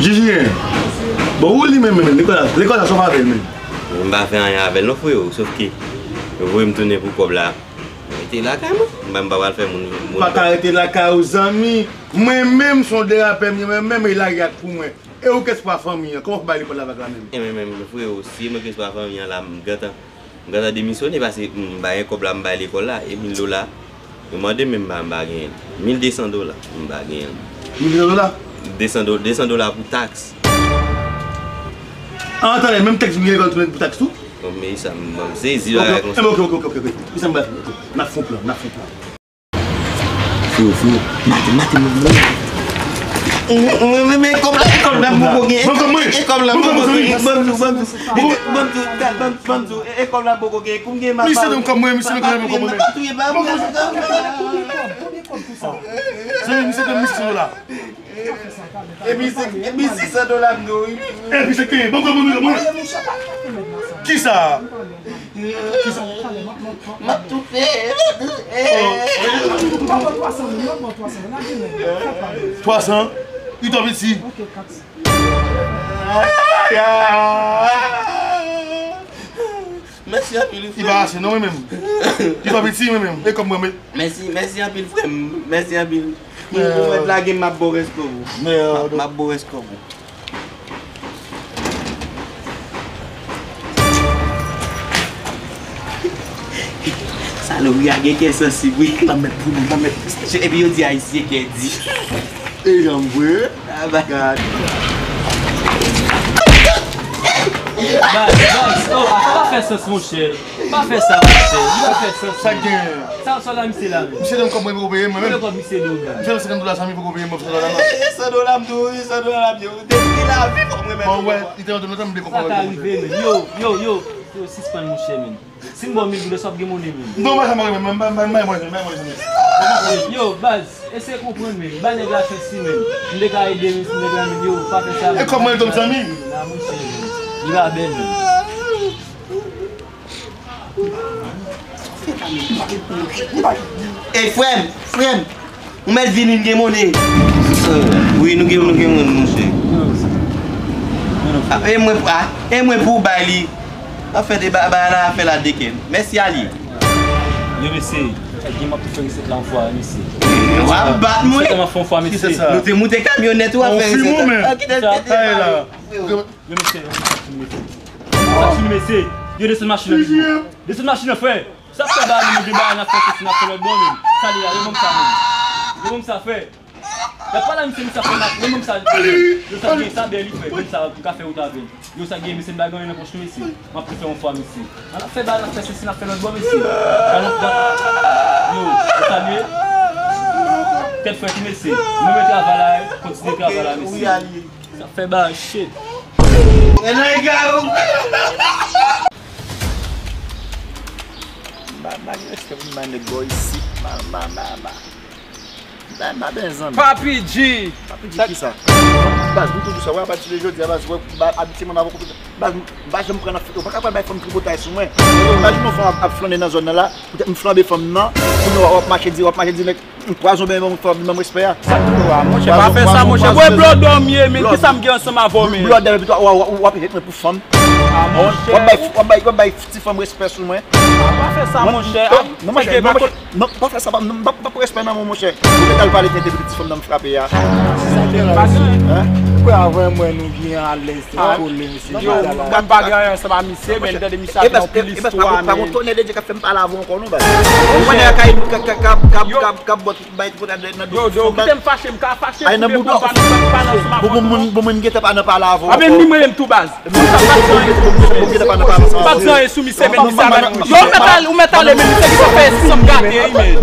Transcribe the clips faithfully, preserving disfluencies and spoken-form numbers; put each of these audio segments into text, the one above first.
Jijinyen. Bon, ou li menm, menm, lekòl la, lekòl la, sa w fè avè l menm? M pa fè anyen avè l non, freo, sòf ke yo voye m tounen pou kòb la. Rete lakay mwen. M pa, m pa pral fè moun, moun. Ou pa ka rete lakay ou, zanmi. Mwen menm, se yon derapè m ye, mwen menm, e lari a k pou mwen. E ou k espwa fanmi an, kòman w fè bay lekòl la vag la menm? E mwen menm, freo, si e mwen k espwa fanmi an la, m gentan, m gentan demisyone, paske m pa gen kòb la, m bay lekòl la, e mil dola, yo mande m, men m pa, m pa genyen l. Mil de san dola, m pa genyen l. Mil de san dola? De san do-, de san dola pou taks. An, tande, menm taks m gen lekòl tou, pou taks tou? Bon, men sa, m, m sezi bagay konsa. Ok, ok, ok, ok, ok. Misye m bay, n ap fè yon plan, n ap fè yon plan. Freo, freo, maten, maten, mwen, mwen. Mwen, mwen, mwen, kòb la, kòb la, m poko gen. Ban m kòb mwen. E kòb la, m poko gen. Ban m tou, ban m tou. Ban m tou, ban m tou, ban m tou. E, e kòb la, m poko gen. Kou m gen, m ap ba ou. Misye donk kòb mwen, misye donk kòb mwen. M pa touye, ba m. Zanmi, misye donk misye la. Epi se, epi se san dola m dwe wi. Epi se ke, bon, bon, bon, bon. Kisa? Kisa? M ap toufe. Twa san? Li twò piti. Mèsi anpil, frè m. Li pa ase non, mwen menm. Li pa piti, mwen menm. E kòb mwen, men. Mèsi, mèsi anpil, frè m. Mèsi anpil. Ou, ou mèt lage m, m ap ba w rès kòb ou. M ap, m ap ba w rès kòb ou. Salopri a gen kè sansib, wi. Pa mèt pou li, pa mèt. Epi yo di Ayisyen kè di. E janm vre. Baz, baz, oh, sa pa fè sans, monchè. Pa fè sa, monchè. Li pa fè sans. Sa k genyen? Sa, sa la, misye la, menm. Misye di m kòb mwen poko peye mwen menm. Kote kòb misye di w menm? Misye di m senkant dola, san mil poko peye mwen, san dola la. San dola m di w, san dola la, m di w. Depi lavi, fò m remèt ou. Bon, wè, li te yon lontan m vle konprann. Sa ka rive, menm. Yo, yo, yo, yo, sispann, monchè, menm. Si m ba w mil goud, èske w ap gen monnen menm? Non, bay sa mwen menm, bay mwen, bay mwen, bay mwen, bay mwen. Yo, baz, eseye konprann menm. Ba nèg la chans li menm. M te ka ede menm, si nèg la menm, yo, pa fè sa menm. E kòb mwen, zanmi? La, monchè, menm. Li pa bèl menm. Ey, frè m, frè m. Ou mèt vini, n gen monnen. Wi, nou gen, nou gen monnen, monchè. A, e mwen, a, e mwen pou w bay li. Afè de ba-, bagay la, afè la de kè. Mèsi, alye. Yo, mesye, gen m ap tou fè resèt la yon fwa, mesye. W ap bat mwen. Resèt la m ap fè yon fwa, mesye. Nou te moute kamyonèt ou ap fè resèt la. Kite, kite. Yo, mesye, yo, sa k fini, mesye. Sa k fini, mesye. Yo, desann machin nan, desann machin nan, frè. Sa fè ba nou, nou gen bagay n ap fè, se si n ap fè lòt bò menm. Sa li la, yo ban m sa menm. Yo ban m sa, frè. Y ap pale a misye, misye ap fè n ap, yo ban m sa. Yo, sa gen, sa bèl li, frè. Ban m sa, m ka fè wout avè l. Yo, sa gen, mesye, m pa gen anyen nan pòch nou, mesye. M ap tou fè yon fwa, mesye. An ap fè bagay n ap fè, se si n ap fè lòt bò, mesye. Alò, yo, yo, salye. Tèt frèt, mesye. Nou retravay la, kontinye travay la, mesye. Sa fè bagay, shit. E nan ega yo. M pa, m pa gen respè pou m bay nèg bò isit. M pa, m pa, m pa, m pa. M pa, m pa byen zanmi. Papi G. Papi G kisa? Baz, m toujou sa. Wè, apati de jodi a, baz, wè, ba, abitye mwen avè w konpè. Baz, m pa janm pran nan fèt. Ou pa ka pral bay fanm tripotay sou mwen. Imajine yon fanm ap, ap flannen nan zòn nan la, poutèt m flanbe fanm nan, kounye a w ap mache di, w ap mache di nèg, m pwazon byen, ban m fanm, ban m respè a. Sa tou a, monchè, pa fè sa, monchè. Mwen blòdè w m ye, men kisa m gen ansanm avè w, men? Blòdè, epi w ap, w ap, w ap jete mwen pou fanm. W ap bay, w ap bay, w ap bay ti fanm respè sou mwen. Pa fè sa, monchè. Non, monchè, non, monchè, non, pa fè sa, pa, non, pa, pa pran respè nan mwen, monchè. Ou te al pale tenten pou ti fanm nan m frape a. Hein? Kwè avè mwen, nou byen alèz, nou kole, mesye. Yo, mwen pa gen anyen ansanm a misye, men m tande misye ap nan pil istwa, men. Pa gon tonè de Dye k ap fè m pale avè w ankò, non, baz. Ou konnen kay, k ap, k ap, k ap, k ap, k ap, k ap bòt bay ti pota nan do. Yo, yo, kite m fache, m ka fache, koupe konba, nou pa pale ansanm avè w. Bon, bon, moun, bon, moun gentan pa nan pale avè w ankò. A, men li mwen menm tou, baz. Mwen pa, pa di anyen sou misye. Pa di anyen sou misye, men misye a bat. Yo, ou mèt al, ou mèt ale, men misye gentan fè sanm gate, wi, men.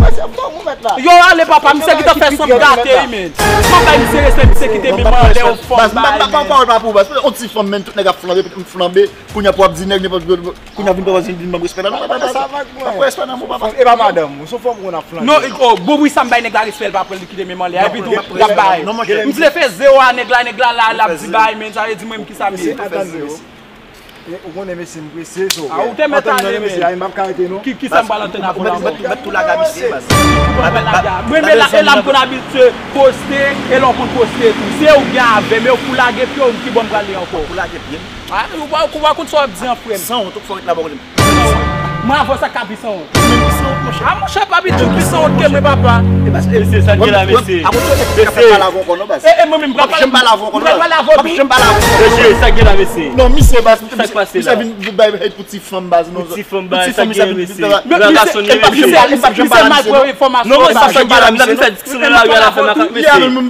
Yo, ale, papa, misye gentan fè sanm gate, wi, men. Mwen bay misye respè, misye kite men mwen anlè, yon fanm bay, men. Baz, m pa, m pa, pawòl pa pou baz. On ti fanm, men, tout nèg ap flanbe, m flanbe. Kounye a pou ap di nèg nenpòt, kounye a vin pran vin ban respè la. Non, pa, pa, pa, pa pran respè nan mwen, papa. E pa madanm ou, se yon fanm ou konn ap flanbe. Non, oh, bon, wi, sa m bay nèg la respè, l pa pran, li kite men m anlè. Epi tou, l ap bay. M vle fè zewo a nèg la, nèg la, la, l ap di bay, men sa vle di mwen, m ki sa m ye. Ou konnen mesye m prese, so. A, ou te mèt ale, mesye, men. M ap ka rete, non. Ki, ki sa m pral antann avè w la ankò? Ou mèt tou lage misye, baz. Ou pral lage. Mwen, men la, e la m konn abitye poste, e lè w konn poste tou. Se ou gen avè m, e ou pou lage pye w, ki bò m prale ankò? Pou lage pye m. A, ou pa, ou pa konn sa w ap di an, frè m. Sanwont, ou fò ret la bò kote m. Mwen avè w sa k ap vin sanwont. Ou menm ki sanwont, monchè. A, monchè, pa vin di w pi sanwont ke mwen, papa. E, baz, e, mesye, sa k gen la, mesye? Mesye. E, e, mwen menm, m pral pale avè w, m pral pale avè w tou. Mesye, sa k gen la, mesye? Non, misye, baz, misye vin bay hate pou ti fanm, baz, non. Pou ti fanm, baz, sa k gen, mesye? Misye, misye, misye mal pran enfòmasyon. Non, mwen, sa k gen la, misye, m ap fè diskisyon nan lari a la fè makak, mesye. Non,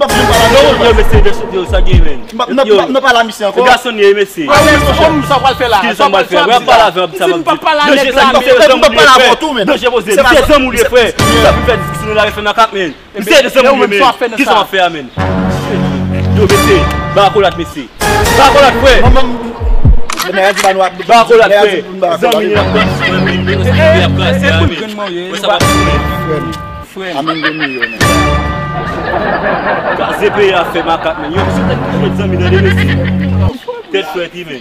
yo, mesye, yo, sa k gen, men. M ap, m ap, m ap pale a misye ankò. Gason ye, mesye. A, men, sa w pral fè la? Ki sa m pral fè? Mwen ap pale avè w, sa m ap di. Danje, sa, misye zanmi w li ye, frè. Danje poze. Misye zanmi w li ye, frè. Sa pou fè diskisyon nan lari a fè makak, men. Misye zanmi w li ye, men. Ki sa w ap fè a, men? Yo, mesye, ba akolat, mesye. Ba akolat, frè. Ba akolat, frè. Zanmi, y ap krasi, y ap krasi, men. Wè sa pa pou mwen. Frè m. Frè m. Amèn de miyo, men. Kraze peyi a fè makak, men. Yo, se tèt ki jwèt zanmi nan de mesye. Tèt frèt, wi, men.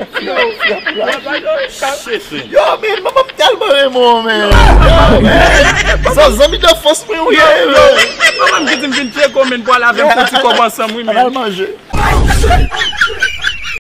Shit, frè m. Yo, men, manman m tèlman renmen w, men. Yo, men. Sa zanmi d'anfans mwen, wi, men. Manman m ki di m vin tcheke w, men, pou al avè m fè ti kòb ansanm, wi, men. Al manje.